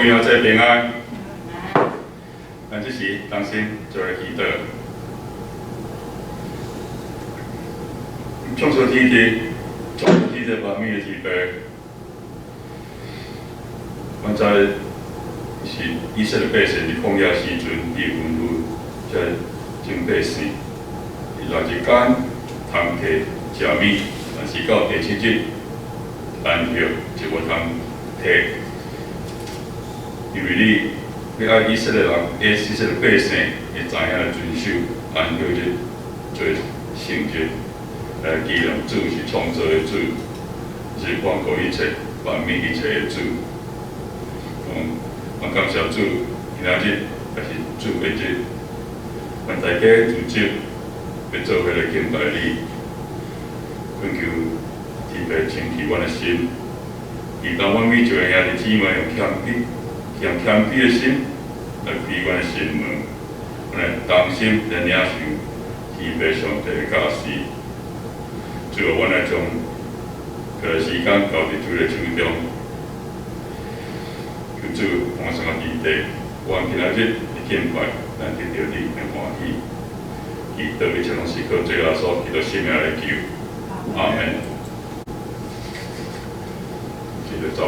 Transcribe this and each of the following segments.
位兄姊平安。咱這時同心做來祈禱。創造天地，創造天地萬物的天父，阮知是以色列百姓佇曠野時陣，你吩咐這眾百姓，六日間通提食物，但是到第七日安息就無通提，因為你欲愛以色列人、以色列百姓會知影來遵守安息日做聖日，來紀念主是創造的主，是管顧一切萬物一切的主。阮感謝主，今仔日也是主的日，阮大家聚集欲做伙來敬拜你，懇求天父清氣阮的心，祈禱阮每一個兄弟姊妹用謙卑、用謙卑的心來開阮的心門，阮來同心來領受天父上帝的教示。最後，阮來將這個時間交佇主的手中，求主降生佇地，願今仔日的敬拜，咱得著你的歡喜。祈禱一切攏是靠主耶穌基督聖名來求，阿門。謝謝走。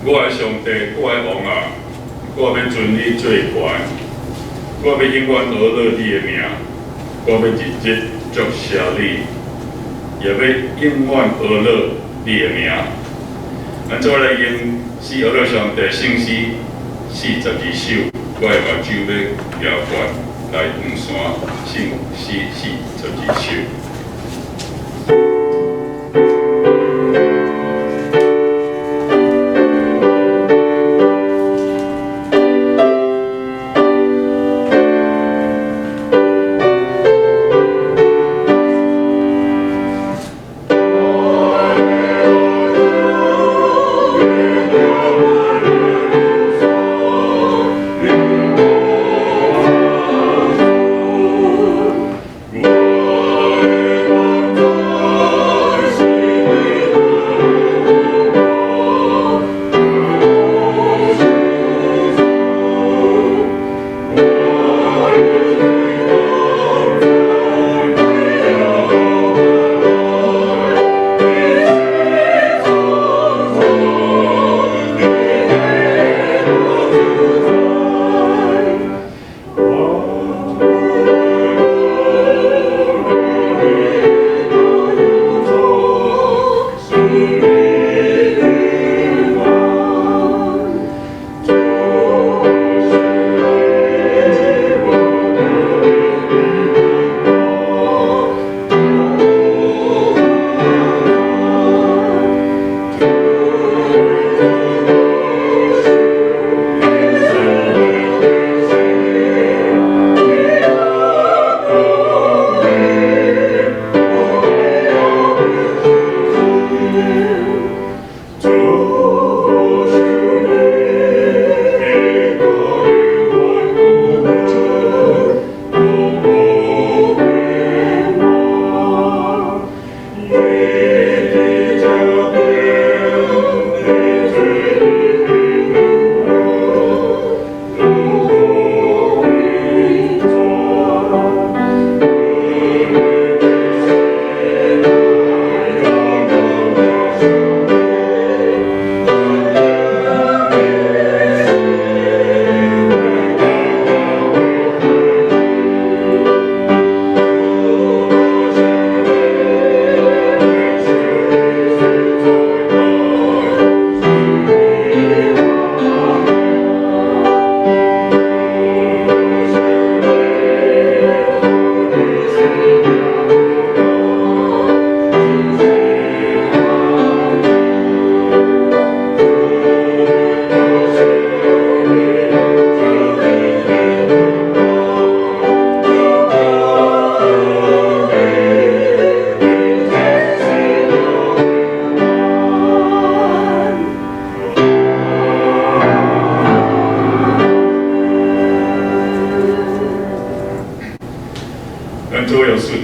我的上帝，我的王啊，我欲尊你做懸，我欲永遠呵咾你的名，我欲日日祝謝你，也欲永遠呵咾你的名。咱做來用詩呵咾上帝聖詩42首，我的目睭欲搖懸來黃山聖詩42首。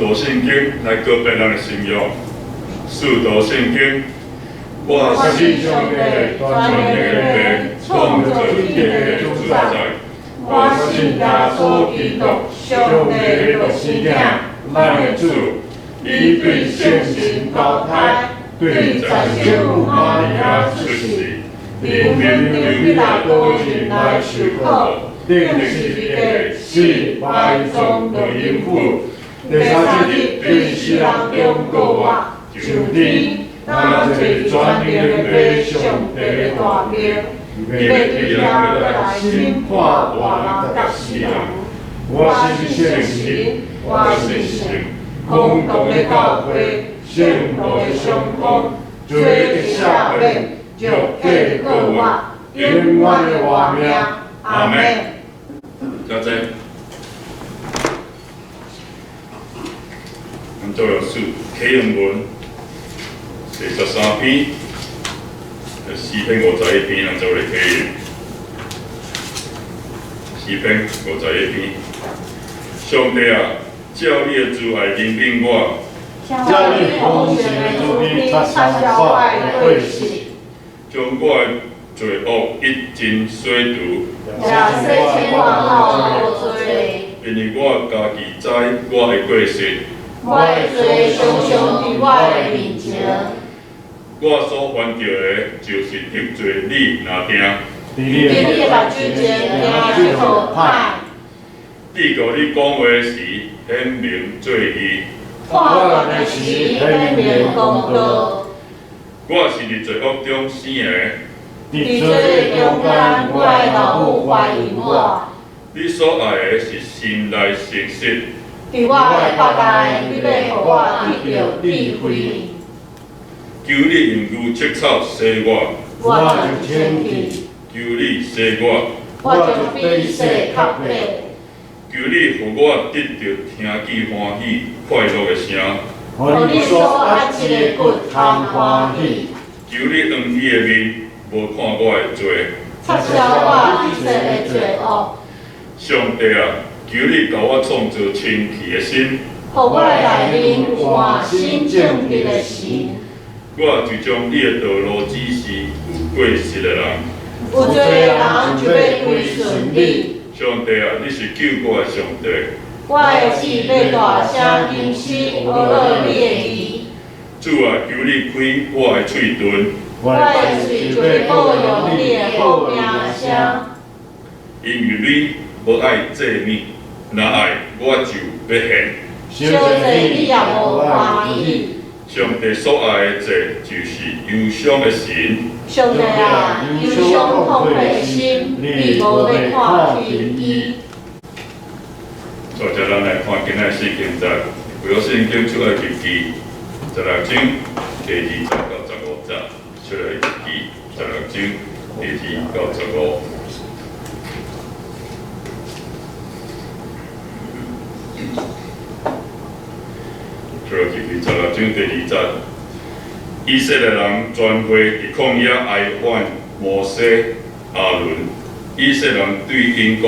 徒信經來告白咱的信仰。使徒信經，我信上帝全能的父，創造天地的主宰。我信耶穌基督，上帝的獨生囝，咱的主，伊對聖神投胎，對在聖母瑪利亞出世，佇本丟彼拉多人來受苦，釘十字架，死埋葬落陰府，第三日對死人中復活，上天，來坐全能的父上帝的大爿，欲對遐來審判活人佮死人。我信聖神，我信聖公共的教會，聖徒的相通，罪的赦免，肉體的復活，永遠的活命。阿們。請坐。咱做老師啟用文第13篇，詩篇51篇，咱做來啟用。詩篇51篇，上帝啊，照你的慈愛憐憫我，照你豐盛的慈悲擦消我的過失，將我的罪惡一盡洗除，也洗清我的罪。因為我家己知我的過失，我的罪常常佇我的面前。我所犯著的，就是得罪你爾定。佇你的目睭前行這號歹。至到你講話時，顯明罪義；判斷的時，顯明公道。我是佇罪惡中生的，佇罪中間，我的老母懷孕我。你所愛的是心內誠實。佇我的腹內，你欲予我得著智慧。求你用牛捌草洗我，我就清氣。求你洗我，我就比雪較白。求你予我得著聽見歡喜快樂的聲。予你所壓折的骨通歡喜。求你掩你的面，無看我的罪。擦消我一切的罪惡。上帝啊，求你共我創造清氣的心，予我的內面換新正直的神。我就將你的道路指示有過失的人。有罪的人就欲歸順你。上帝啊，你是救我的上帝。我的舌欲大聲吟詩，呵咾你的義。主啊，求你開我的喙唇，我的喙就欲報揚你的好名聲。因為你無愛祭物，若愛我就欲獻。燒祭你也無歡喜。上帝所愛的祭就是憂傷的心。上帝啊，憂傷痛悔的心，你無欲看輕伊。坐遮，咱來看今仔聖經節，舊約聖經出埃及記16章第2節到15節，出埃及記十六章第二到十五。出埃及記16章第2節，以色列人全會佇曠野哀怨摩西、亞倫。以色列人對𪜶講：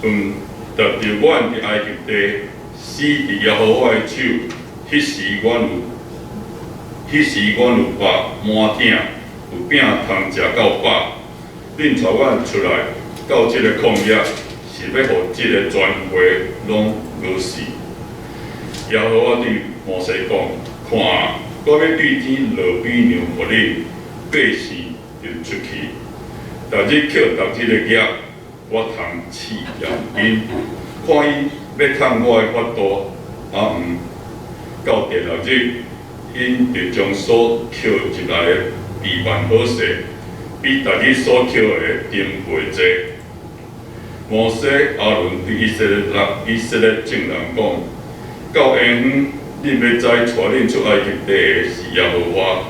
毋值著阮佇埃及地死佇耶和華的手，彼時阮有肉滿鼎，有餅通食到飽。恁帶阮出來到這个曠野，是欲予這个全會攏餓死。耶和華對摩西講：看啊，我欲對天落米糧予恁，百姓就出去，逐日抾逐日的額，我通試驗𪜶，看𪜶欲抗我的法度，抑毋。到第六日，𪜶就將所抾入來的比辦好勢，比逐日所抾的重倍濟。摩西、亞倫對以色列眾人講：到下昏，恁欲知帶恁出埃及地的是耶和華。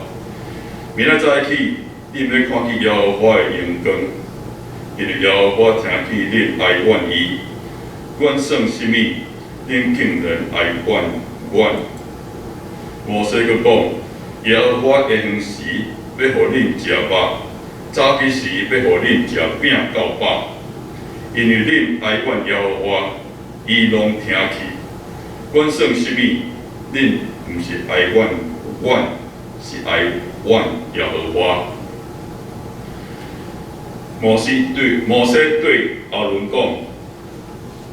明仔早起，恁欲看見耶和華的榮光，因為耶和華聽見恁哀怨伊。阮算啥物？恁竟然哀怨阮？摩西閣講：耶和華下昏時欲予恁食肉，早起時欲予恁食餅到飽，因為恁哀怨耶和華，伊攏聽去。阮算啥物？恁毋是哀怨阮，是哀怨耶和華。摩西對亞倫講：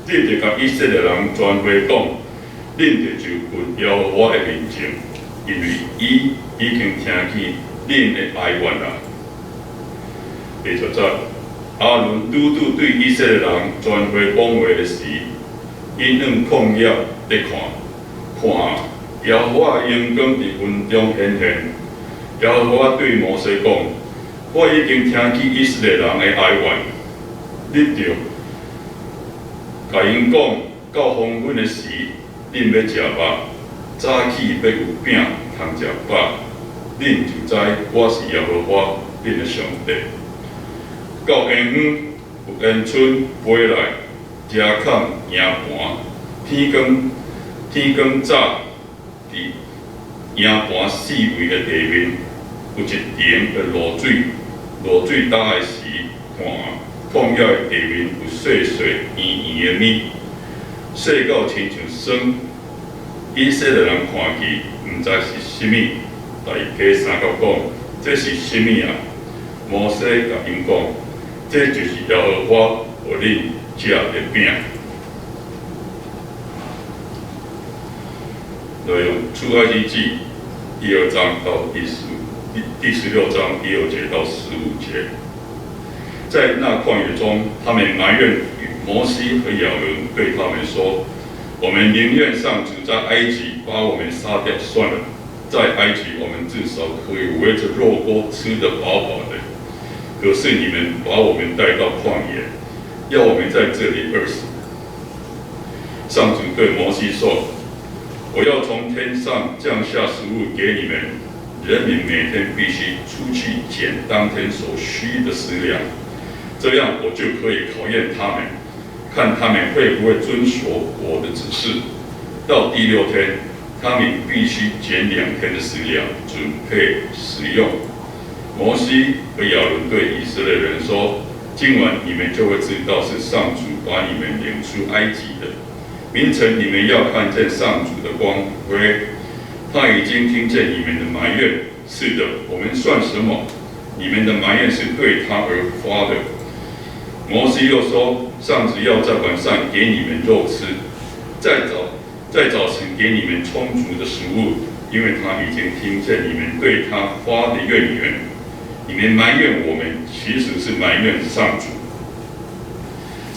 你著共以色列人全會講，恁著就近耶和華的面前，因為伊已經聽見恁的哀怨啦。第十節，亞倫拄拄對以色列人全會講話的時，𪜶往曠野咧看，看啊，耶和華的榮光佇雲中顯現。耶和華對摩西講：我已經聽見以色列人的哀怨，你著共𪜶講，到黃昏的時，恁欲食肉，早起欲有餅通食飽，恁就知我是耶和華恁的上帝。到下昏，有煙鶉飛來，遮崁營盤，天光早，佇營盤四圍的地面有一層的露水，露水焦的時，看曠野的地面有細細圓圓的物，細到親像霜。以色列人看見，毋知是啥物，大家相佮講：這是啥物啊？摩西共𪜶講：這就是耶和華予恁食的餅。內容出埃及記第二章到第16章第二節到15節，在那曠野中，他們埋怨摩西和亞倫，對他們說：我們寧願上主在埃及把我們殺掉算了，在埃及我們至少可以圍著肉鍋吃得飽飽的。可是你們把我們帶到曠野，要我們在這裡餓死。上主對摩西說：我要從天上降下食物給你們，人民每天必須出去撿當天所需的食糧，這樣我就可以考驗他們，看他們會不會遵守我的指示。到第六天，他們必須撿2天的食糧，準備食用。摩西和亞倫對以色列人說：今晚你們就會知道是上主把你們領出埃及的。明晨你們要看見上主的光輝，他已經聽見你們的埋怨。是的，我們算什麼？你們的埋怨是對他而發的。摩西又說：上主要在晚上給你們肉吃，在早晨給你們充足的食物，因為他已經聽見你們對他發的怨言。你們埋怨我們，其實是埋怨上主。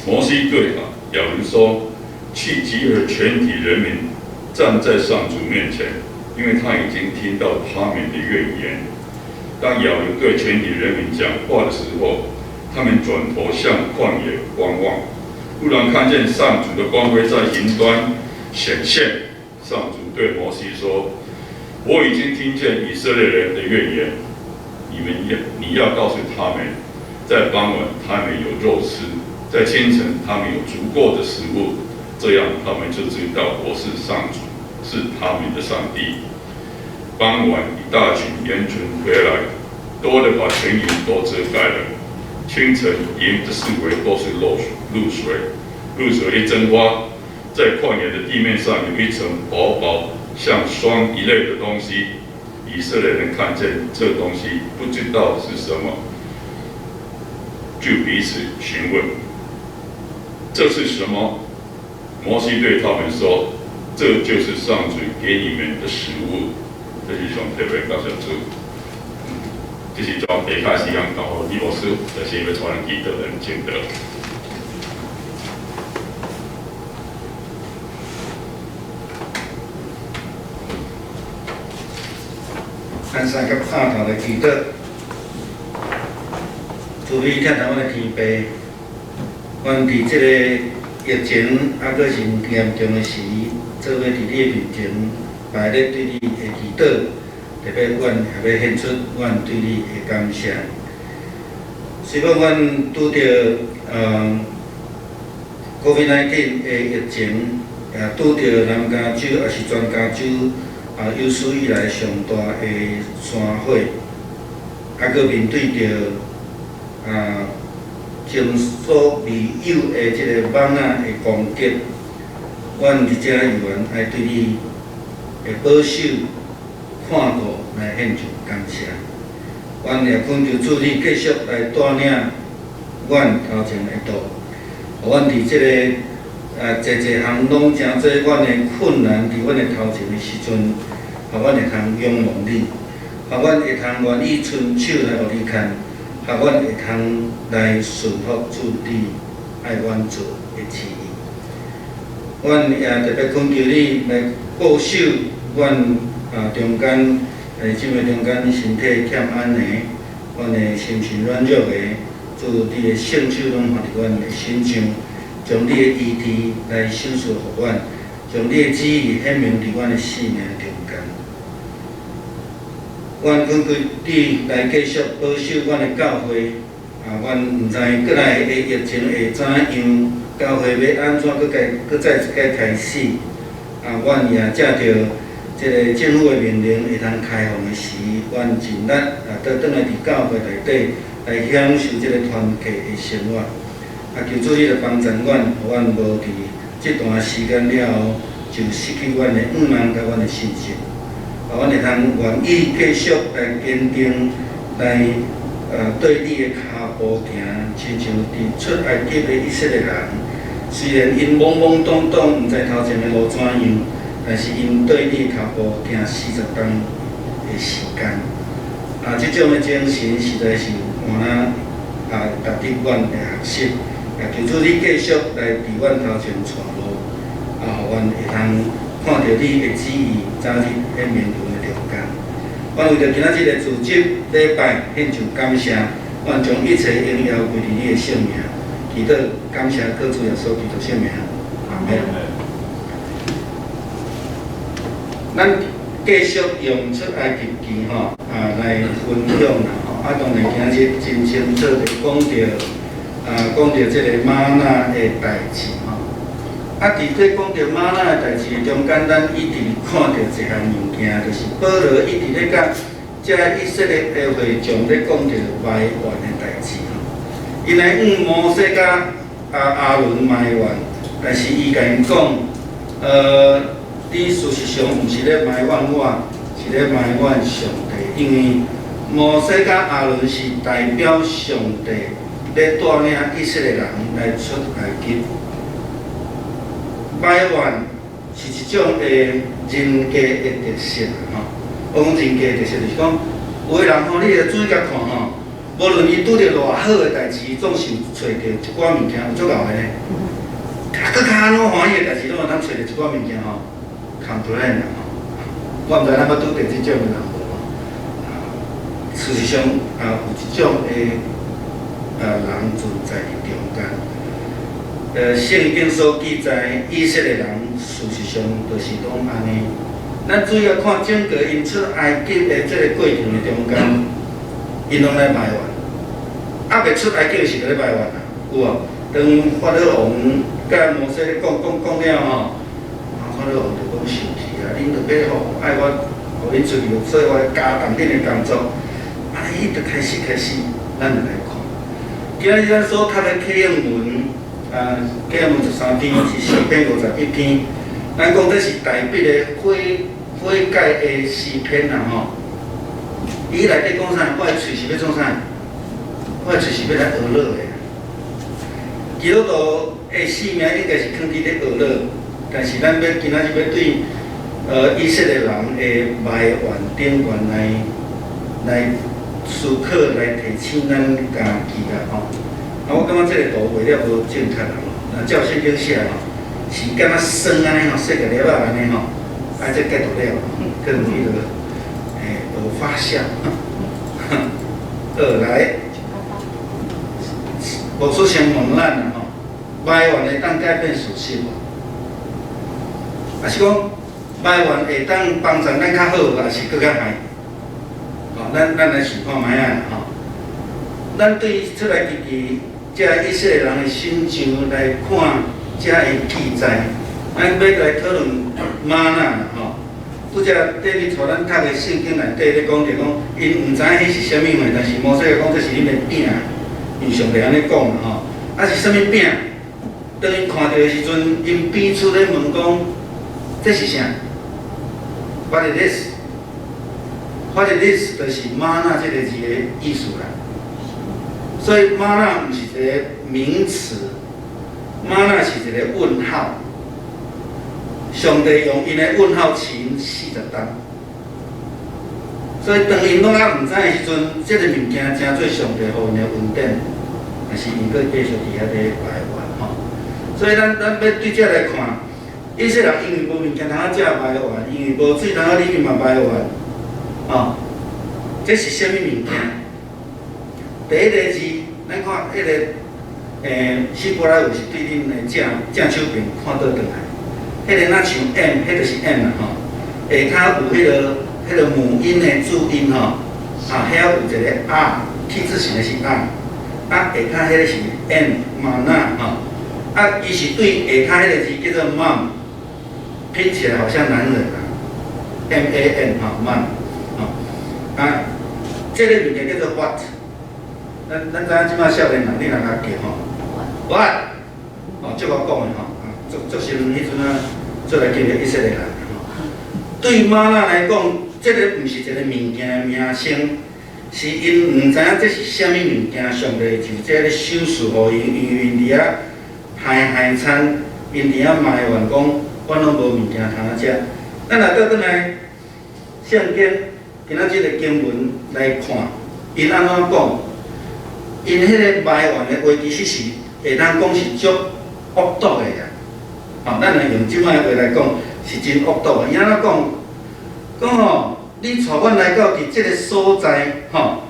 摩西對亞倫說：去集合全體人民，站在上主面前，因為他已經聽到他們的怨言。當亞倫對全體人民講話的時候，他們轉頭向曠野觀望，忽然看見上主的光輝在雲端顯現。上主對摩西說：我已經聽見以色列人的怨言，你要告訴他們，在傍晚他們有肉吃，在清晨他們有足夠的食物，這樣他們就知道我是上主，是他們的上帝。傍晚，一大群煙鶉飛來，多得把全營都遮蓋了。清晨，營的四圍都是露水，露水一蒸發，在曠野的地面上有一層薄薄像霜一類的東西。以色列人看見這東西，不知道是什麼，就彼此詢問：這是什麼？摩西對他們說：這就是上主給你們的食物。這是上特別感謝主。這是將下課時間交予李牧師，就是欲帶咱祈禱咱證道。咱三佮拍頭來祈禱，慈悲疼阮的天父，阮佇這個疫情猶閣真嚴重的時，做伙佇你的面前，排咧對你的祈禱，特別阮也欲獻出阮對你的感謝。雖講阮拄著COVID-19 的疫情，也拄著南加州，也是全加州有史以來上大的山火，閣面對著前所未有的這個蚊仔的攻擊，阮伫遮犹原愛對你的保守看顧來獻上感謝。阮也懇求主你繼續來帶領阮頭前的路，予阮佇這個濟濟項攏誠濟阮的困難佇阮的頭前的時陣，予阮會通仰望你，予阮會通願意伸手來予你牽，予阮會通來順服主你愛阮做的旨意。阮也特別懇求你來保守阮中間，姊妹中間身體欠安的，阮的心神軟弱的，主你的聖手攏放佇阮的身上，將你的醫治來賞賜予阮，將你的旨意顯明佇阮的生命中間。阮懇求你來繼續保守阮的教會，阮毋知閣來的疫情會怎樣，教會欲按怎閣該閣再一擺開始。阮也藉著這个政府的命令會通開放的時，阮盡力倒轉來佇教會內底來享受這个團契的生活。求主你來幫助阮，予阮無佇這段時間了後就失去阮的盼望佮阮的信心。予阮會通願意繼續來堅定來對你的跤步行，親像佇出埃及的以色列人，雖然𪜶懵懵懂懂，毋知頭前的路怎樣，但是𪜶對你的跤步行40冬的時間。這種的精神實在是換哪值得阮來學習。求主你繼續來佇阮頭前帶路，予阮會通看著你的旨意早日顯明佇阮的中間。阮為著今仔日的主日禮拜獻上感謝，願將一切榮耀歸佇你的聖名。祈禱感謝靠主耶穌基督聖名，阿門。咱繼續用出埃及記吼來分享啦吼，當然今日真清楚地講著講著這个嗎哪的代誌吼。佇這講著嗎哪的代誌中間，咱一直看著一項物件，就是保羅一直咧佮遮以色列的會眾咧講著埋怨的代誌吼。𪜶來向摩西佮亞倫埋怨，但是伊共𪜶講，你事實上毋是咧埋怨我，是咧埋怨上帝，因為摩西佮亞倫是代表上帝咧帶領以色列人來出埃及。埋怨是一種的人格的特色吼。我講人格的特色就是講，有的人吼，你會注意共看吼，無論伊拄著偌好的代誌，總是揣著一寡物件有足𠢕的呢。閣較按怎歡喜的代誌，攏會當揣著一寡物件吼，complain 啦吼。我毋知咱捌拄著這種的人無吼。事實上，也有這種的人存在佇中間。聖經所記載，以色列人事實上就是攏按呢。咱注意看整個𪜶出埃及的這个過程的中間，𪜶攏咧埋怨。猶未出埃及時就咧埋怨啊，有無？當法老王佮摩西咧講講講了吼，法老王就講生氣啊，恁著欲吼愛我，予恁出去，所以我加重恁的工作。按呢伊就開始開始，咱就來看。今仔日咱所讀的啟應文，啟應文13篇是詩篇51篇。咱講這是大衛的悔悔改的詩篇啦吼。伊內底講啥？我的喙是欲創啥？我的喙是欲來呵咾的。基督徒的性命應該是囥佇咧呵咾，但是咱欲今仔日欲對以色列人的埋怨頂懸來來思考，來提醒咱家己啦吼。我感覺這个圖畫了無正確啦吼，若照聖經寫吼，是敢若酸按呢吼，細个粒仔按呢吼，這蓋著了，可能彼个有發酵。好，來，牧師先問咱啦吼，埋怨會當改變事實無？抑是講埋怨會當幫助咱較好，抑是閣較害？吼，咱來想看覓仔吼。咱對出埃及記遮以色列人的心情來看遮的記載，咱欲來討論嗎哪啦吼。拄才弟弟帶咱讀的聖經內底咧講著講，𪜶毋知影彼是啥物貨，但是摩西講這是恁的餅，因上帝按呢講啦吼。是啥物餅？當𪜶看著的時陣，𪜶彼此咧問講：這是啥？What is this? What is this? 就是嗎哪這個字的意思啦。所以嗎哪毋是一個名詞，嗎哪是一個問號。上帝用𪜶的問號飼𪜶40冬。所以當𪜶攏猶毋知的時陣，這個物件成做上帝予𪜶的恩典，但是𪜶閣繼續佇遐咧埋怨吼。所以咱欲對這來看，以色列人因為無物件通好食埋怨，因為無水通好啉嘛埋怨，吼，這是啥物物件？第一個字，咱看彼個希伯來文是對恁的正手邊看倒轉來，彼個若像 M，彼就是 M 啦吼。下跤有彼個母音的注音吼，啊，遐有一個 R，T 字形的是 R，啊，下跤彼個是 M，嗎哪吼，啊，伊是對下跤彼個字叫做 man，拼起來好像男人啊，M A N 吼 man，吼，啊，這個物件叫做 what，咱知影這擺少年人，你若共叫吼，what，哦，足𠢕講的吼，啊，足足熟彼陣啊，做來叫以色列人吼。對嗎哪來講，這個毋是一個物件的名稱，是𪜶毋知影這是啥物物件，上帝就這个賞賜予𪜶，因為𪜶佇遐海海餐，𪜶佇遐埋怨講，阮攏無物件通好食。咱若倒轉來聖經，今仔這個經文來看，𪜶按怎講？𪜶彼个埋怨的話，其實是會當講是足惡毒的啊！吼，咱若用這擺的話來講，是真惡毒的。伊按怎講？講吼，你帶阮來到佇這個所在，吼，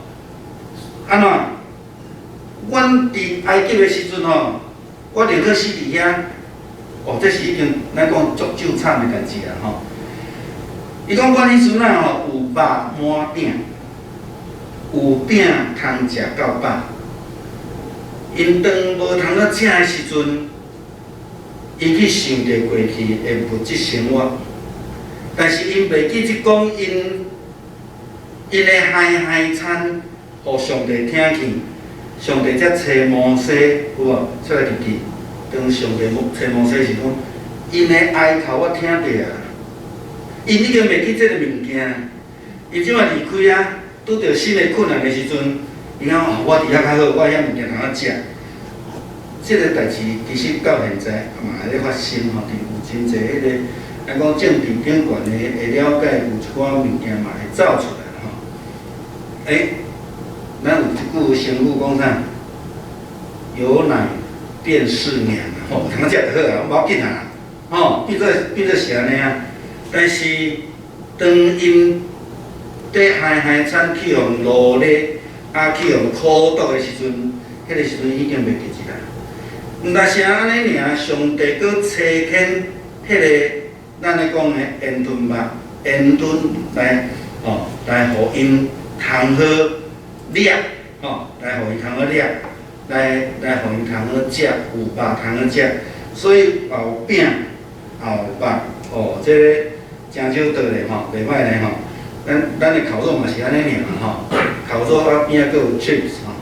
按怎？阮佇埃及的時陣吼，我寧可死佇遐。哦，這是已經咱講足咒慘的代誌啊！吼，伊講阮彼陣仔吼有肉滿鼎，有餅通食夠飽。𪜶當無通好食的時陣，𪜶去想著過去的物質生活，但是𪜶袂記得講𪜶的海海餐，予上帝聽去，上帝才差摩西有無出來入去？當上帝差摩西是講，𪜶的哀哭我聽著啊，𪜶已經袂記這個物件，伊這擺離開啊，拄著新的困難的時陣，伊講我佇遐較好，我遐物件通好食。這個代誌其實到現在嘛會咧發生吼，佇有真濟彼個，咱講政治頂懸的了解，有一寡物件嘛會走出來吼。欸，咱有一句成語講啥？有奶便是娘吼，通食就好啊，無要緊啊，吼，變做是按呢啊。但是當𪜶佇海海餐去予奴隸，啊去予苦毒的時陣，彼個時陣已經袂記得啦。毋但是按呢爾，上帝閣差遣彼個咱咧講的煙吞肉、煙吞來吼，來予𪜶通好掠，吼，來予𪜶通好掠，來予𪜶通好食，有肉通好食，所以有餅，也有肉，哦，這個誠少倒咧吼，袂歹咧吼。咱的烤肉嘛是按呢爾吼，烤肉啊邊仔閣有 chips 吼，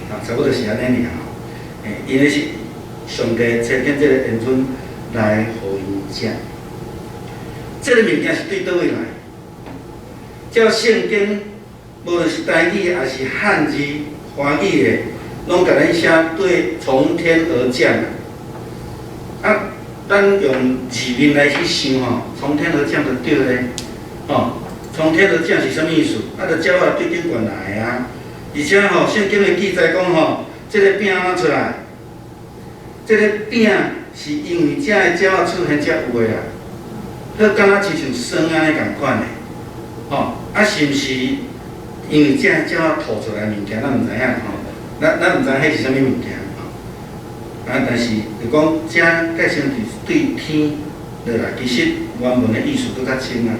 啊，差不多是按呢爾吼。欸，因為是上帝差遣這個煙吞來予𪜶食，這個物件是對佗位來？照聖經，無論是台語抑是漢字、華語的，攏共咱寫對從天而降啊！咱用字面來去想吼，從天而降就對咧，吼，從天而降是啥物意思？啊，就鳥仔對頂懸來啊！而且吼，聖經的記載講吼，這個餅按怎出來？這個餅是因為遮的鳥仔出現才有的啊，好敢若親像霜按呢仝款的，吼，啊是毋是因為遮的鳥仔吐出來的物件，咱毋知影吼，咱毋知彼是啥物物件吼。啊，但是就講遮蓋先是對天落來，其實原文的意思閣較深啊。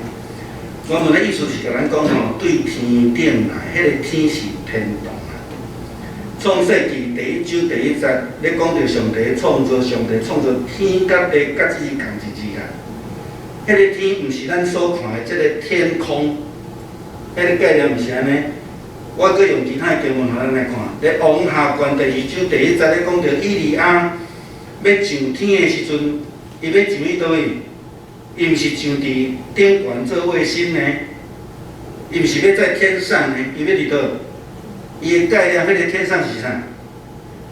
原文的意思是共咱講吼，對天頂來，彼個天是天堂啊。創世記第一章第一節咧講著上帝創造，上帝創造天佮地，佮只是仝一字啊。彼個天毋是咱所看的這个天空，彼個概念毋是按呢。我閣用其他的經文予咱來看，咧王下卷第二章第一節咧講著以利亞，欲上天的時陣，伊欲上去佗位？伊毋是上佇頂懸做衛星呢？伊毋是欲在天上呢？伊欲佇佗？伊的概念，彼个天上是啥？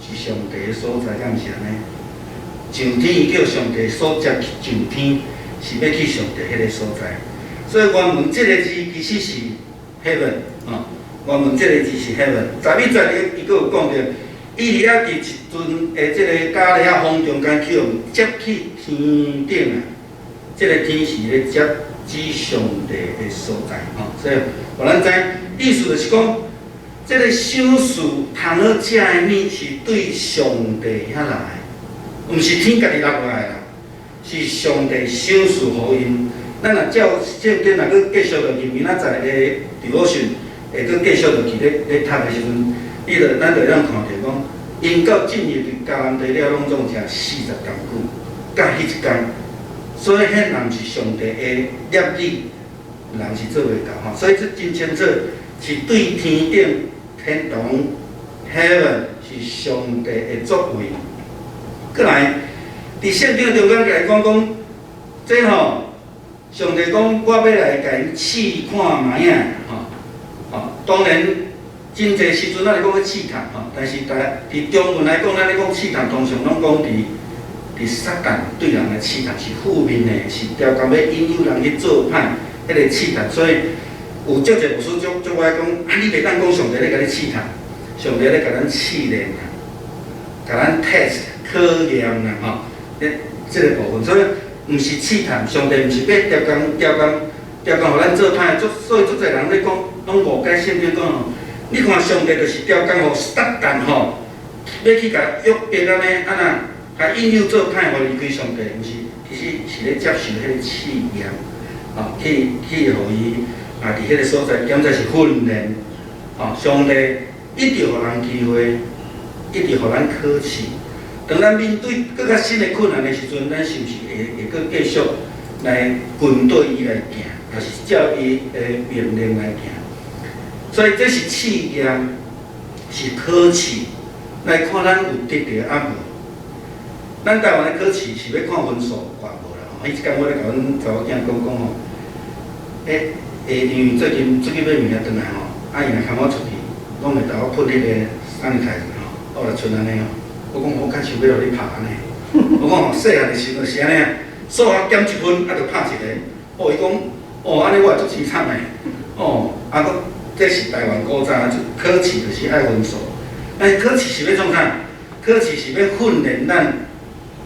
是上帝的所在，敢毋是按呢？上天伊叫上帝所接上天，是欲去上帝彼个所在。所以原文這個字其實是 heaven 吼，原文這個字是 heaven。11節伊閣有講著，伊佇遐佇一陣的這個加勒亞風中間去予接去天頂啊！這個天是咧接指上帝的所在吼，所以予咱知意思就是講，這個賞賜通好食的物是對上帝遐來的，毋是天家己落落來啦，是上帝賞賜予𪜶。咱若照聖經若閣繼續落去，明仔載的 devotion 會閣繼續落去咧咧讀的時陣，你就咱就會當看著講，𪜶到進入佇迦南地了，攏總食40工久，到彼一工，所以彼若毋是上帝的立意，人是做袂到吼。所以這真清楚，是對天頂天堂 heaven 是上帝的作為。閣來，佇聖經中間來講講，這吼，上帝講我欲來共𪜶試看覓仔，吼，吼，當然真濟時陣咱會講去試探吼，但是佇中文來講，咱咧講試探，通常攏講佇撒旦對人的試探是負面的，是刁工欲引誘人去做歹，彼個試探。所以有足濟牧師足足愛講，啊，你袂當講上帝咧共你試探，上帝咧共咱試煉啦，共咱 test 考驗啦，吼，這個部分，所以毋是試探，上帝毋是欲刁工刁工刁工予咱做歹，所以足濟人咧講，攏誤解聖經講吼。你看上帝就是刁工予撒旦吼，欲去共約伯按呢，按怎，共引誘做歹，予離開上帝，毋是，其實是咧接受彼個試驗，吼，去予伊啊，佇彼個所在，檢查是訓練，吼，上帝一直予人機會，一直予咱考試。當咱面對閣較新的困難的時陣，咱是毋是會閣繼續來跟綴伊來行，抑是照伊的命令來行？所以這是試驗，是考試，來看咱有得著抑無。咱台灣的考試是欲看分數偌無啦吼。彼一工我咧共阮查某囝講講吼，因為最近出去買物件轉來吼，啊伊若牽我出去，攏會共我噴彼個 sanitizer 吼，我來賰按呢吼。我講我較想欲予你拍按呢。我講吼，細漢的時陣是按呢，數學減一分，啊就拍一個。哦，伊講，哦，按呢我會足凄慘的。哦，啊閣。這是台灣古早考試就是愛分數，但是考試是欲創啥？考試是欲訓練咱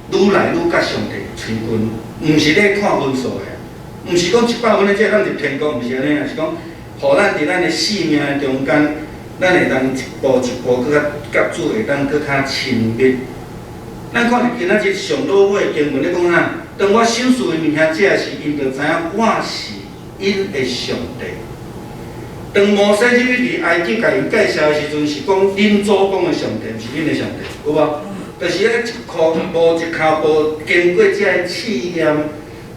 愈來愈佮上帝親近，毋是咧看分數的，毋是講100分的才會當入天國，毋是按呢，是講，予咱佇咱的生命的中間，咱會當一步一步閣較佮主會當閣較親密。咱看著今仔日上落尾經文咧講啥？當我賞賜𪜶物件食時，𪜶就知影我是𪜶的上帝。當摩西入去佇埃及共𪜶介紹的時陣，是講恁祖公的上帝，毋是恁的上帝，有無？就是彼一箍步一跤步，經過這个試驗，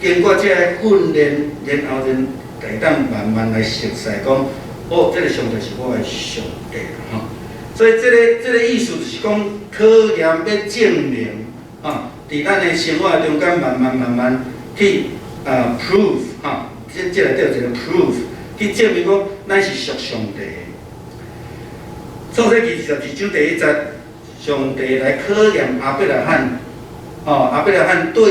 經過這个訓練，然後𪜶會當慢慢來熟悉講，哦，這個上帝是我的上帝吼。所以這個意思就是講，考驗欲證明，吼，佇咱的生活中間慢慢慢慢去prove 吼，這內底有一個 proof，去證明講咱是屬上帝的。創世記22章第1節，上帝來考驗亞伯拉罕，哦，亞伯拉罕對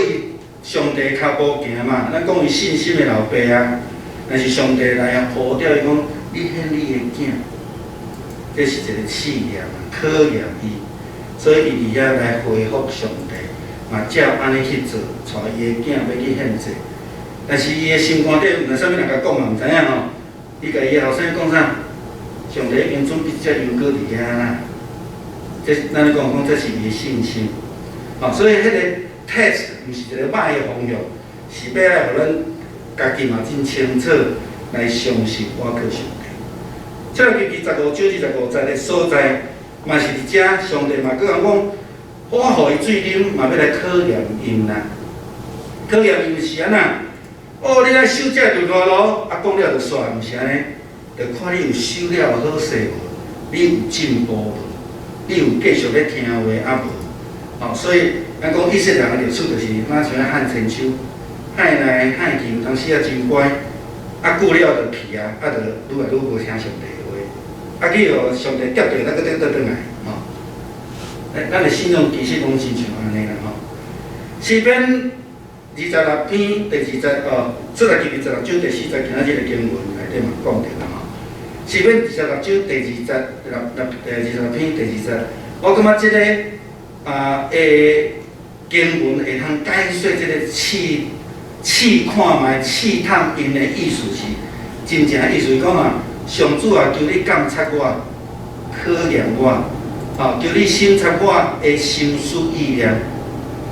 上帝跤步行嘛，咱講伊信心的老爸啊，但是上帝來呼召伊講，你獻你的囝，這是一個試驗，考驗伊，所以伊佇遐來回覆上帝，嘛照按呢去做，帶伊的囝欲去獻祭，但是伊的心肝底毋知啥物人共講嘛，毋知影吼，伊共伊的後生講啥？上帝已經準備隻羊羔佇遐啦，這咱咧講講，這是伊的信心，吼，所以彼個 test 毋是一個歹的方向，是欲愛予咱家己嘛真清楚來相信倚靠上帝。出埃及記15章25節的所在，嘛是佇遮，上帝嘛閣共講，我予伊水啉，嘛欲來考驗𪜶啦。考驗𪜶是按怎？哦，你來守這律法咯，啊，講了就煞，毋是按呢？就看你有守了好勢無，你有進步無？你有繼續咧聽話抑無？吼，所以咱講以色列人的歷史就是若像漢千秋，喊來喊去，有當時啊真乖，啊久了就去啊，啊就愈來愈無聽上帝的話，啊去予上帝摘著，咱閣得倒轉來，吼。咱的信仰其實攏親像按呢啦，吼。詩篇26篇第二節哦，出埃及26章第4節，今仔日的經文內底嘛講著啦，吼。詩篇二十六章第二節，六六26篇第二節，我感覺這个經文會通解說這個試試看覓試探𪜶的意思是真正的意思，伊講啊，上主啊，求你監察我，考驗我，吼，求你審察我的心思意念，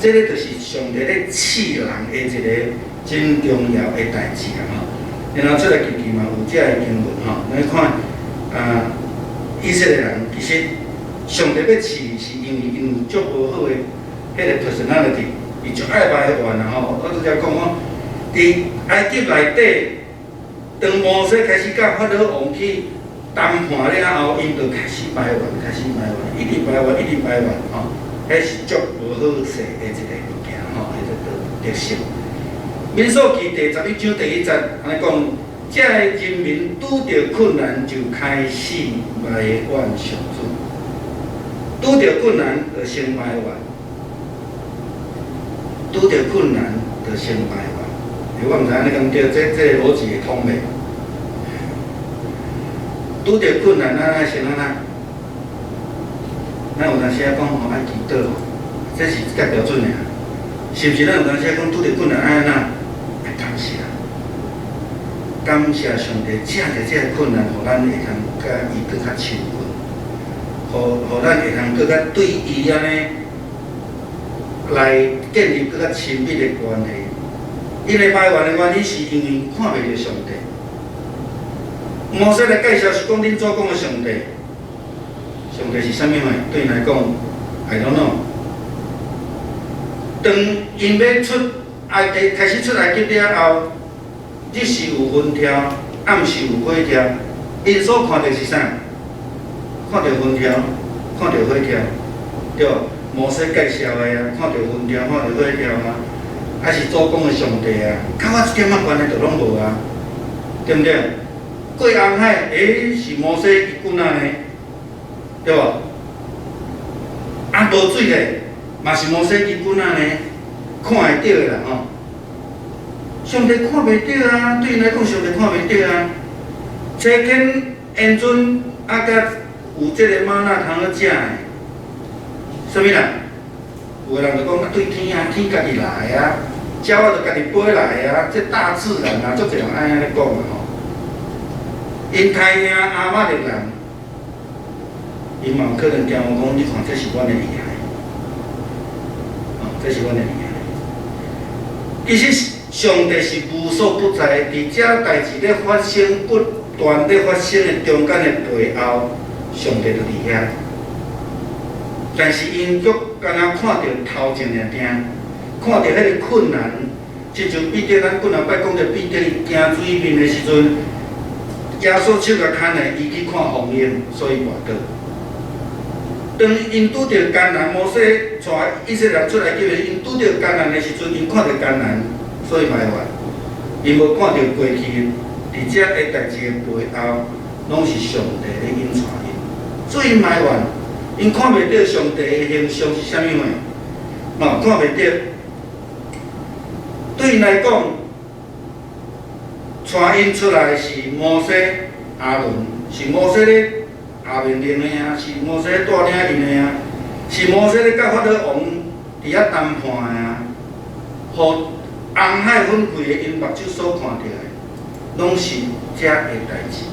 這个就是上帝咧試人的一個真重要的代誌啊！吼，然後出埃及記嘛有這个經文吼，咱看啊，以色列人其實上帝欲試是因為𪜶有足無好的彼个 personality，伊足愛埋怨啊吼。我拄才講講，佇埃及內底，當摩西開始佮法老王去談判了後，𪜶就開始埋怨，開始埋怨，一直埋怨，一直埋怨吼，彼是足無好勢的一个物件吼，彼个特性。民數記第11章第1節按呢講，這个人民拄著困難就開始埋怨上主，拄著困難就先埋怨，拄著困難就先埋怨。我毋知按呢敢對，這个邏輯會通袂？拄著困難，咱愛先按怎？咱有當時仔講吼愛祈禱，這是較標準的啊。是毋是？咱有當時仔講拄著困難愛按怎？愛感謝，感謝上帝，藉著這个困難，予咱會通佮伊閣較親近，予咱會通閣較對伊按呢來建立閣較親密的關係。𪜶會埋怨的原因是因為看袂著上帝。摩西來介紹是講恁祖公的上帝，上帝是啥物貨？對𪜶來講，I don't know。當𪜶欲出埃及，開始出埃及了後，日時有雲柱，暗時有火柱，𪜶所看著是啥？看著雲柱，看著火柱，對無？摩西介紹的啊，看著雲柱，看著火柱啊，還是祖公的上帝啊，佮我一點仔關係都攏無啊，對毋對？過紅海，是摩西伊棍仔呢，對無？啊，無水咧，嘛是摩西伊棍仔呢，看會著的啦吼。上帝看袂著啊，對𪜶來講，上帝看袂著啊。差遣緣陣啊，佮有這个嗎哪通好食的，啥物啦？有的人就講啊，對天啊，天家己來啊，鳥仔就家己飛來啊，這大自然啊，足濟人愛按呢講啊吼。𪜶刣贏亞瑪力人，𪜶嘛有可能驚我講，你看這是阮的厲害，哦，這是阮的厲害。其實上帝是無所不在，佇這代誌咧發生，不斷咧發生的中間的背後，上帝就佇遐。但是𪜶卻敢若看著頭前爾爾，看著彼个困難，親像彼得，咱幾若擺講著彼得伊驚水面的時陣，耶穌手共牽的，伊去看風湧，所以跋倒。當𪜶拄著艱難，摩西帶以色列人出埃及，𪜶拄著艱難的時陣，𪜶看著艱難，所以埋怨。𪜶無看著過去，佇這个代誌的背後，攏是上帝咧引帶𪜶，所以埋怨。𪜶看袂著上帝的形象是啥物貨，哦，看袂著。對𪜶來講，帶𪜶出來是摩西、亞倫，是摩西咧下命令的啊，是摩西帶領𪜶的啊，是摩西咧佮法老王佇遐談判的啊，予紅海分開的，𪜶目睭所看著的，攏是這个代誌。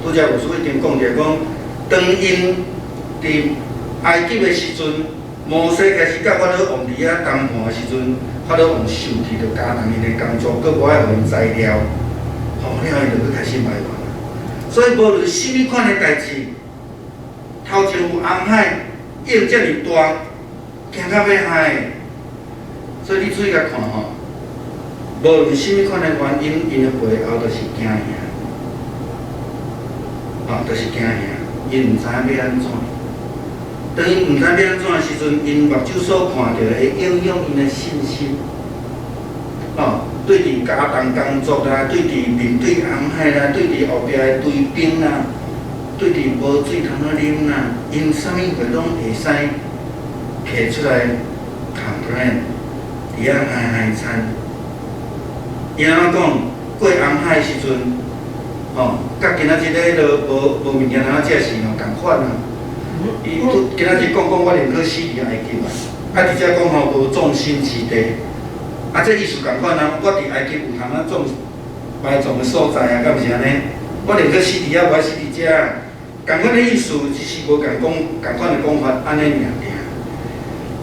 拄才牧師已經講著講，當𪜶佇埃及的時陣，摩西開始佮法老王佇遐談判的時陣，法老王生氣，就加重𪜶的工作，閣無愛予𪜶材料，吼，了𪜶就閣開始埋怨。所以無論啥物款的代誌，頭前有紅海，湧遮爾大，驚到欲害。所以你注意共看吼，無論啥物款的原因，𪜶的背後就是驚嚇，哦，就是驚嚇，𪜶毋知影欲按怎。當𪜶毋知欲按怎的時陣，𪜶目睭所看著會影響𪜶的信心。吼，對佇家動工作啦，對佇面對紅海啦，對佇後壁的追兵啦，對佇無水通好啉啦，𪜶啥物話攏會使提出來 complain，佇遐哀哀嘆。伊按怎講？過紅海的時陣，吼，佮今仔日咧彼落無無物件通食時吼仝款啊。伊拄今仔日講講我寧可死佇埃及啊，啊佇遮講吼無葬身之地，啊這意思仝款啊。我佇埃及有通啊葬埋葬的所在啊，敢毋是按呢？我寧可死佇遐，無愛死佇遮。仝款的意思，只是無仝講仝款的講法，按呢爾爾。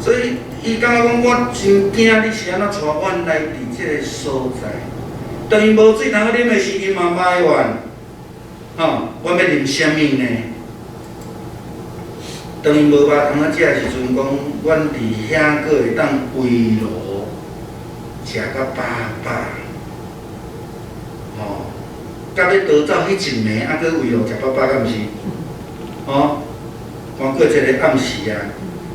所以伊感覺講我真驚你是按怎帶阮來佇這個所在。當𪜶無水通好啉的時，𪜶嘛埋怨，吼，阮欲啉啥物呢？當𪜶無肉通好食的時陣，講阮佇遐閣會當圍爐食甲飽飽，吼，甲欲逃走彼一暝，猶閣圍爐食飽飽，敢毋是？吼，看過一个暗時啊，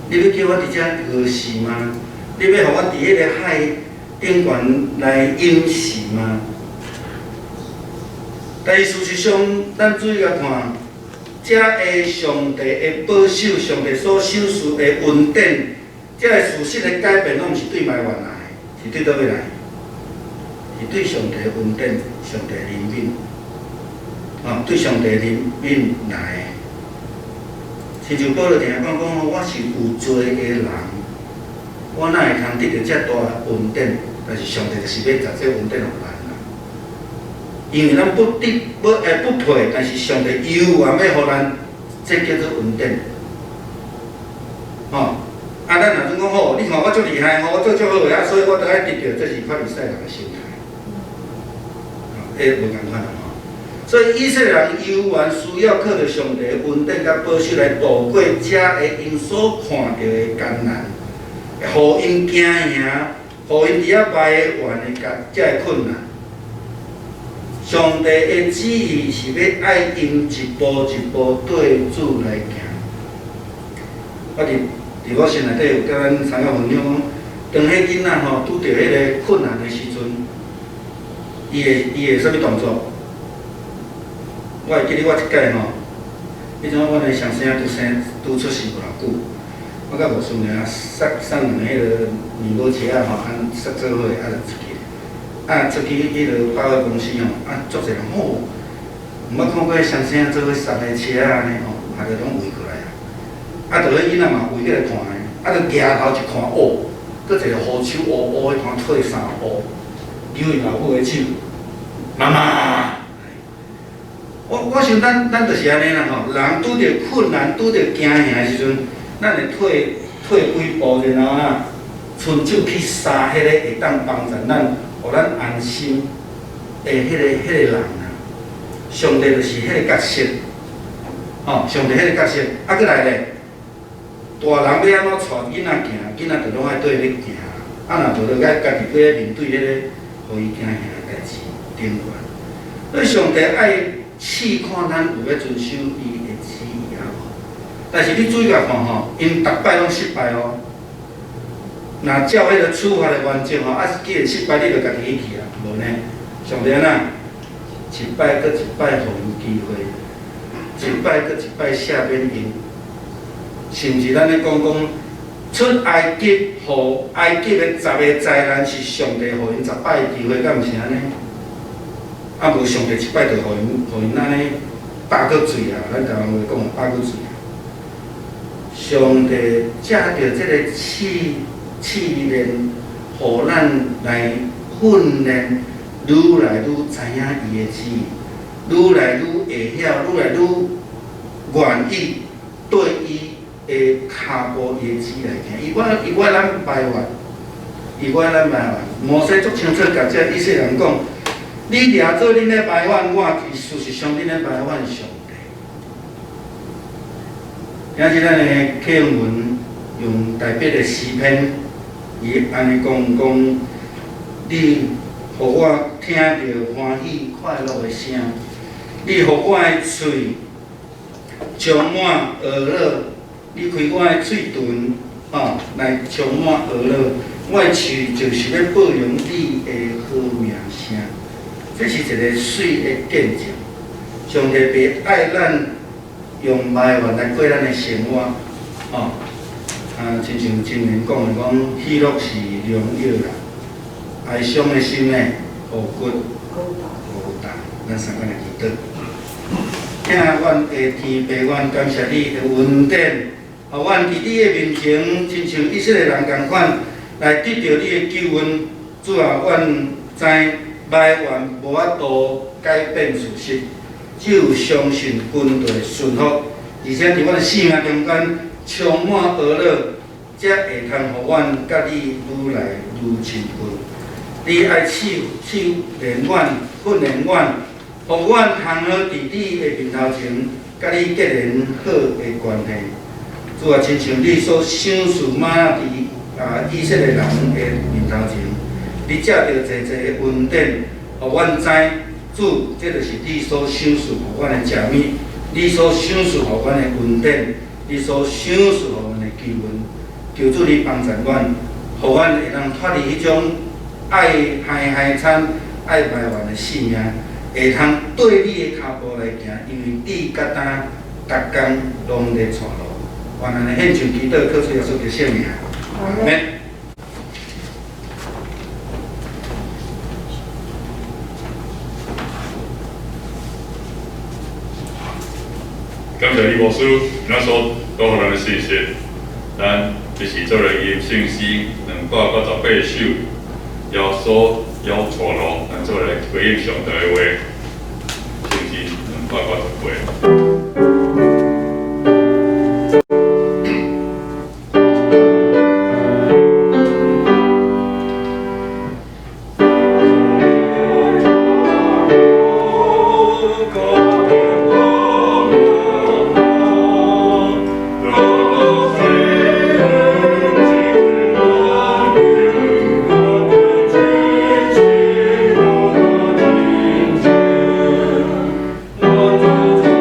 你欲叫我佇遮餓死嗎？你欲予阮佇彼個海頂懸來淹死嗎？但是事實上，咱注意共看，遮个上帝的保守，上帝所賞賜的恩典，這个事實的改變，攏毋是對埋怨來的，是對佗位來？是對上帝的恩典、上帝的憐憫，啊，對上帝憐憫來的。親像保羅定定講講，我是有罪的人，我哪會通得著遮大恩典？但是上帝就是欲將這恩典予咱啦。因為咱不得不不配，但是上帝猶原欲予咱，這叫做恩典。吼，啊，咱若陣講吼，你看我足厲害吼，我做足好的啊，所以我都愛得著，這是法利賽人的心態。吼，彼無仝款啊吼。所以以色列人猶原需要靠著上帝的恩典佮保守來度過遮个𪜶所看著的艱難，予𪜶驚嚇，予𪜶佇遐埋怨的遮个困難。上帝的旨意是欲愛𪜶一步一步對主來行。我佇我心內底有佮咱參與分享講，當彼囡仔吼拄著彼个困難的時陣，伊會啥物動作？我會記得我一擺吼，彼陣阮的雙生拄生拄出世無偌久，我佮無孫娘捒送兩个彼个麵包車仔吼，按捒做伙啊就出去，啊出去彼个百貨公司吼，啊足濟人吼，毋捌看過雙生做伙捒的車仔按呢吼，啊就攏圍過來啊，啊就彼囡仔嘛圍過來看的，啊就舉頭一看，哦，閣一個胡鬚烏烏彼款褪衫烏，扭𪜶老母的手，媽媽。我想咱就是按呢啦吼，人拄著困難、拄著驚嚇的時陣，咱會退退幾步，然後啊，伸手去捎彼個會當幫助咱、予咱安心的彼個人啊。上帝就是彼个角色，吼，上帝彼个角色，啊，閣來咧，大人欲按怎帶囡仔行，囡仔就攏愛綴咧行，啊，若無就愛家己過來面對彼个予伊驚嚇的代誌頂懸。所以上帝愛試看咱有欲遵守伊的旨意抑無？但是你注意共看吼，𪜶逐擺攏失敗哦。若照彼个處罰的原則吼，啊，既然失敗，你就家己去啊，無呢？上帝按怎？一擺閣一擺予𪜶機會，一擺閣一擺赦免𪜶，甚至咱咧講講出埃及，予埃及的十个災難是上帝予𪜶十擺的機會，敢毋是按呢？啊，無上帝一擺就予𪜶按呢飽閣醉啊！咱台灣話講飽閣醉啊。上帝藉著這個試煉，予咱來訓練，愈來愈知影伊的旨意，愈來愈會曉，愈來愈願意對伊的跤步、伊的旨來行。伊無伊無愛咱埋怨，伊無愛咱埋怨。摩西足清楚，共這以色列人講：你掠做恁咧埋怨我，事實上恁咧埋怨上帝。今日咱的課文用大衛的詩篇，伊按呢講講，你予我聽著歡喜快樂的聲，你予我的喙充滿歡樂。你開我的喙唇，吼，來充滿呵咾。我的喙就是欲報揚你的好名聲。這是一个媠的見證。上帝袂愛咱用埋怨來過咱的生活，吼。啊，親像箴言講的講，喜樂是良藥啦，哀傷的心呢，予骨孤單。咱三個來祈禱。疼阮的天父，阮感謝你的恩典，予阮佇你的面前，親像以色列人仝款，來得著你的救恩。主啊，阮知埋怨無法度改變事實，只有相信軍隊順服，而且佇阮的生命中間充滿呵咾，才會通予阮佮你愈來愈親近。你愛試試煉阮、訓練阮，予阮通好佇你的面頭前，佮你結連好的關係。主啊，親像你所賞賜嗎哪佇以色列人的面頭前，你藉著濟濟的恩典，予阮知，主，這就是你所賞賜予阮的食物，你所賞賜予阮的恩典，你所賞賜予阮的救恩。求主你幫助阮，予阮會當脫離彼種愛害害慘、愛埋怨的性命，會通對你的跤步來行，因為你佮今逐工攏咧帶路。願按呢獻上祈禱，靠主耶穌的聖名。阿們。感謝李牧師，咱所帶予咱的信息，咱一起做來吟聖詩298首，耶穌猶帶路，咱做來回應上帝的話，聖詩298。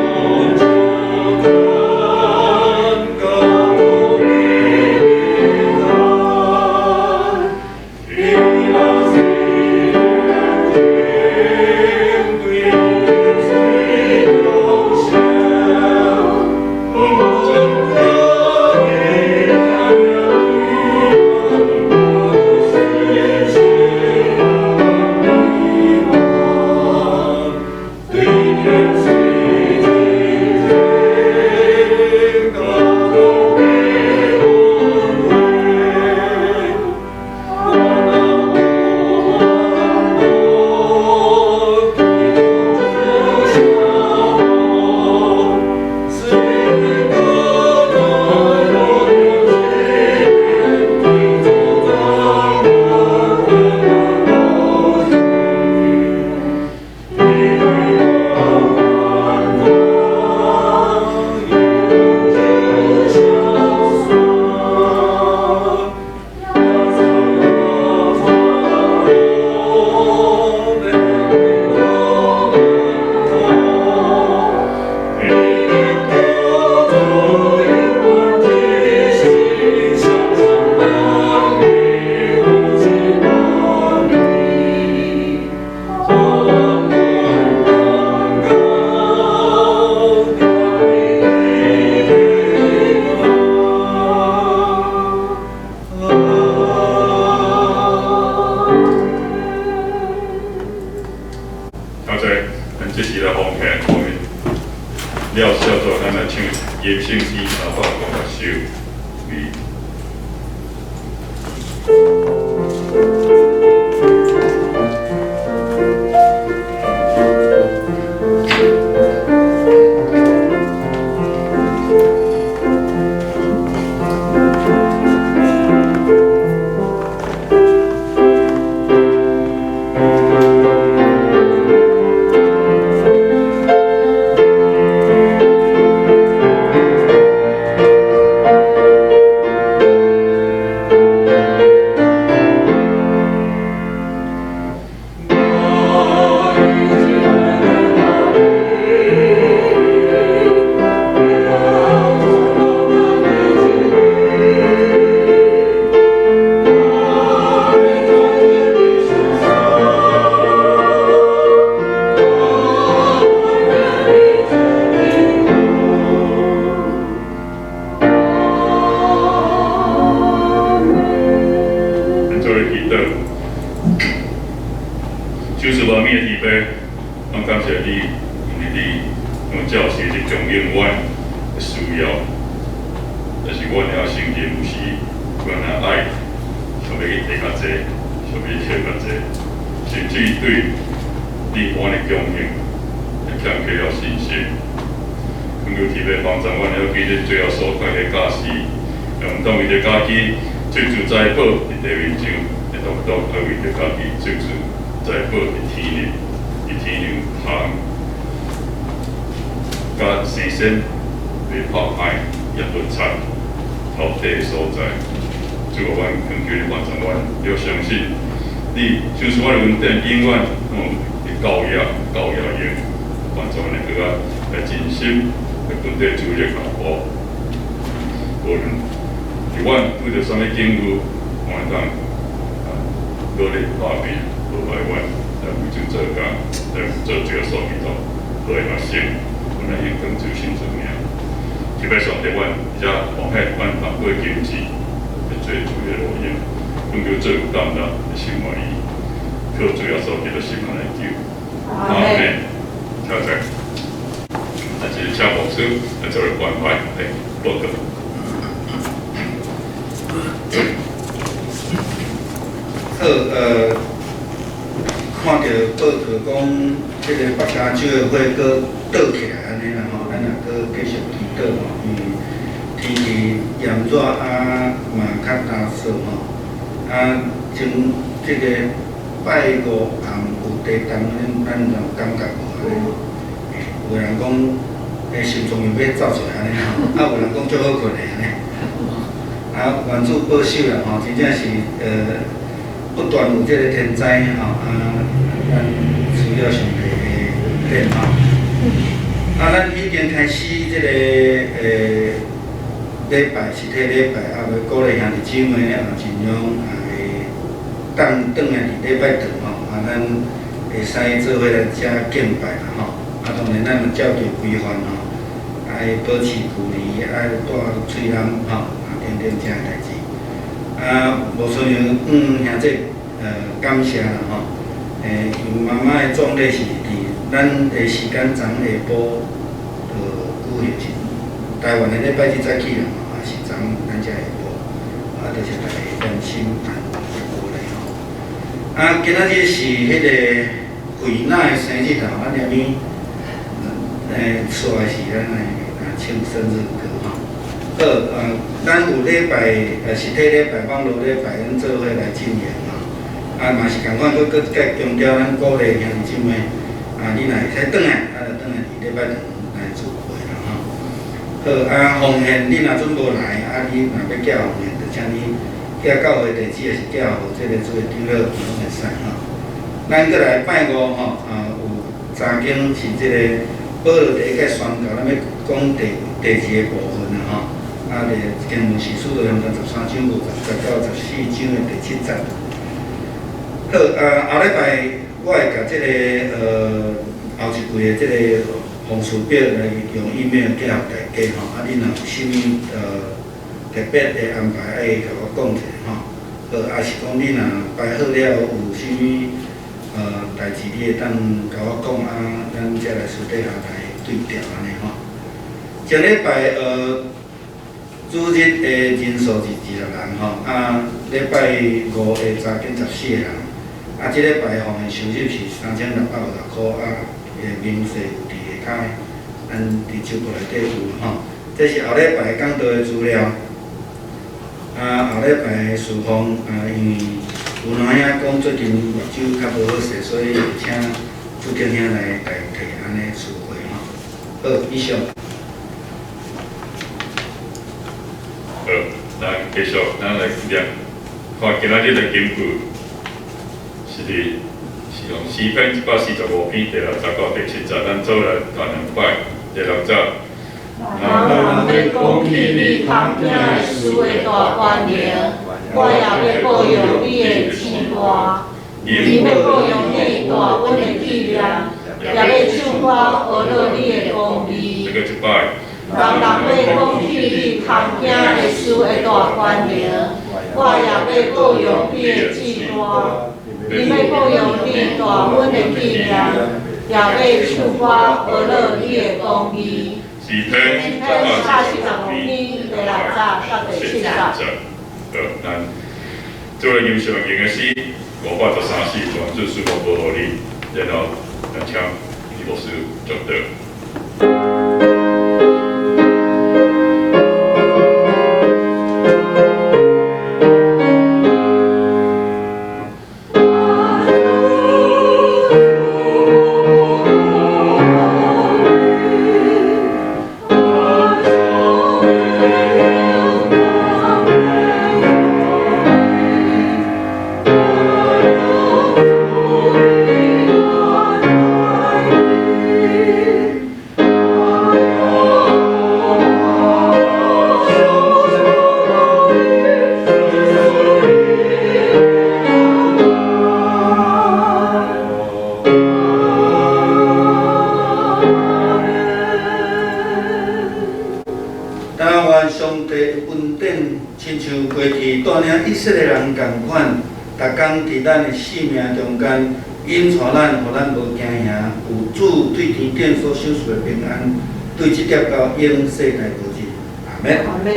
我做咧祈禱。主是萬物的天父，阮感謝你，因為你用教時去供應阮的需要，但是阮會曉承認有時阮的愛想欲去提較濟，想欲去摕較濟，甚至對你予阮的供應會欠缺了信心。懇求天父幫助阮，會曉記得主耶穌快的教示，毋當為著家己追求財寶佇地面上，會獨獨愛為著家己追求財寶佇天裡，佇天上通，佮生鮮袂破壞也不賊偷地的所在。主啊，阮懇求你幫助阮，要相信你，就是阮的恩典永遠攏會夠額夠額用，幫助阮會閣較來盡心來跟綴主的腳步。無論佇阮拄著啥物境遇，阮會當努力打拼，無埋怨，來為主做工，來做主耶穌基督好的學生，阮來榮光主聖主名。特別上帝，阮而且奉獻阮當過金錢，來做主的路用，懇求做有感動的心願意，靠主耶穌基督聖名來求。阿門。請坐。啊，這是請牧師來做個關懷來報告。好，看著報告講，這個北加州的火閣倒起來按呢啦吼，咱也閣繼續祈禱吼，因為天氣炎熱啊，嘛較乾燥吼，啊，前這個拜五暗有地動，咱有感覺無按呢？有人講，心臟又欲走出來按呢吼，啊，有人講足好睏的按呢。啊，願主保守啦吼，真正是不斷有這個天災吼，啊，咱需要上帝的恩典吼。啊，咱已經開始這個禮拜實體禮拜，啊，欲鼓勵兄弟姊妹啊，盡量啊會當轉來佇禮拜堂吼，啊，咱會使做伙來遮敬拜啦吼。啊，當然咱嘛照著規範吼，愛保持距離，愛戴喙籠吼，啊，等等這个代誌。啊，無親像兄這感謝啦吼，因媽媽的葬禮是佇咱的時間昨下晡就舉行，是台灣的禮拜日早起啦吼，也是昨咱遮下晡，啊，就是來關心和鼓勵吼。啊，今仔日是彼個惠娜的生日啦，咱連咪出來是咱來唱生日歌吼。好，咱有禮拜實體禮拜、網路禮拜，咱做伙來進行吼。啊，嘛是仝款，閣閣再強調，咱鼓勵兄弟姊妹，啊，你若會使轉來，啊，就轉來佇禮拜堂來聚會啦吼。好，啊，奉獻你若準無來，啊，你若欲寄奉獻，就請你寄教會地址，抑是寄予這个主的長老，攏會使吼。咱閣來拜五吼，啊，有早間是這個保羅第一屆宣教，咱欲講第二个部分啦吼。啊，這經文是使徒行傳13章50節到14章的第7節。好，啊，後禮拜我會共這个後一季的這個奉事表來用 email 寄予大家吼。啊，你若有啥物特別的安排，愛共我講一下吼。好，抑是講你若排好了有啥物代誌，你會當共我講啊，咱才來私底下來對調按呢吼。前禮拜主日的人數是20人吼，啊，禮拜五的早間14個人，啊，這禮拜奉獻收入是3650箍，啊，明細有佇下跤，咱佇手簿內底有吼。這是後禮拜講道的資料，啊，後禮拜的侍奉啊，因為有兩兄講最近目睭較無好勢，所以請朱建兄來代替按呢司會吼。好，以上。好，咱繼續，咱來念，看今仔日的經句是佇是用詩篇145篇第6節到第7節，咱做來讀兩擺。第六節。人若欲講起你通行的事的大權能，我也欲報揚你的生活。伊欲報揚你大恩的紀念，也欲唱歌呵咾你的公義。這個一擺。人人欲講起你通行的事的大權能，我也欲報揚你的至大。你欲報揚你大恩的紀念，也欲唱歌呵樂你的公義。詩篇85篇第六節到第七節。好，咱做來欣賞用的詩513首，願主賜福保護你，然後咱請李牧師祝禱。以色列人仝款，逐工佇咱的性命中間引帶咱，予咱無驚嚇。有主對天頂所賞賜的平安，對這點到永世代無盡。阿們。阿們。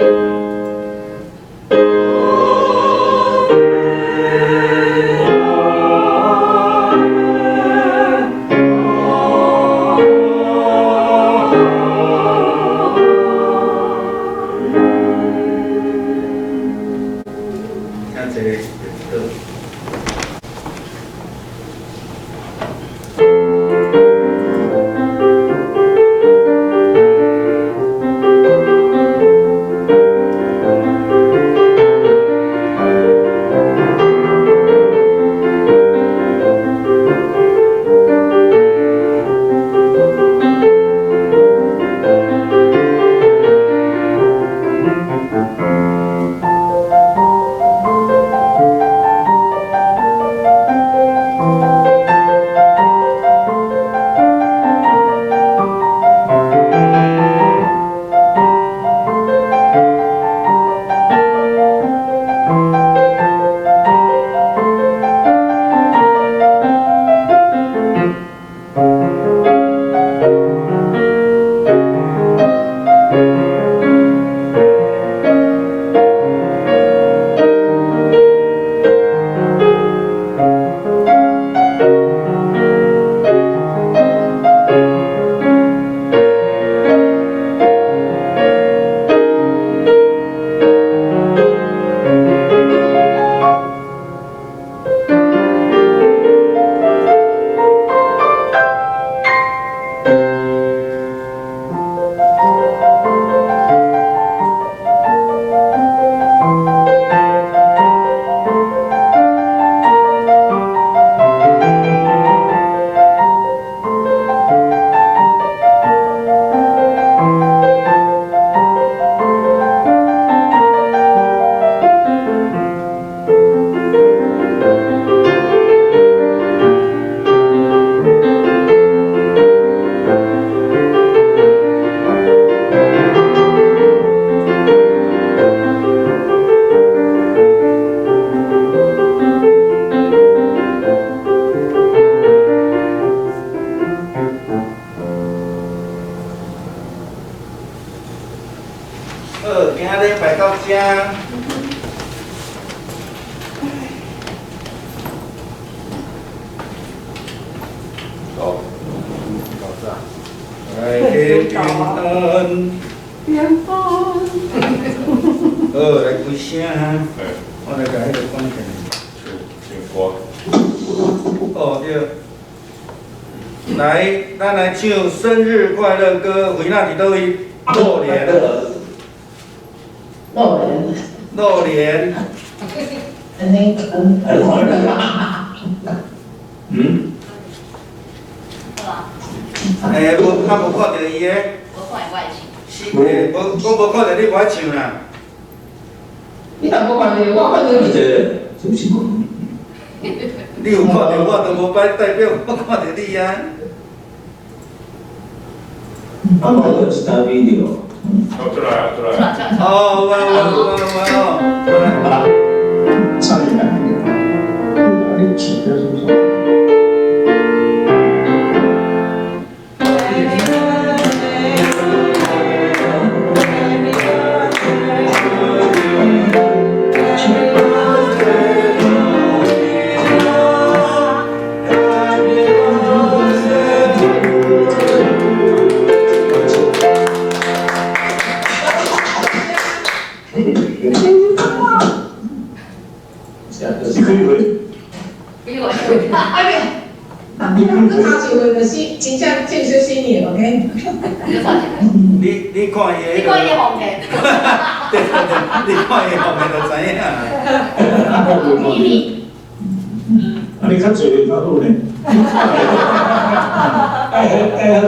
來，咱來唱生日快樂歌，維娜佇佗位？露臉。露臉。露臉。嗯。欸，無，較無看著伊的。無看伊我會唱。是，欸，無，我無看著你，無愛唱啦。你若無看著我，看著你。是毋是無？你有看著我，都無擺代表我看著你啊。啊，無就一單video。好，出來啊，出來。哦，有啊有啊有啊有啊，啊，唱一下，你起的是不是？你可以回。啊，你你差一岁就是真正正式新年，OK？你看伊的，你看伊的風格。對對對，你看伊的風格就知影。啊，你較濟較好呢。愛好愛好。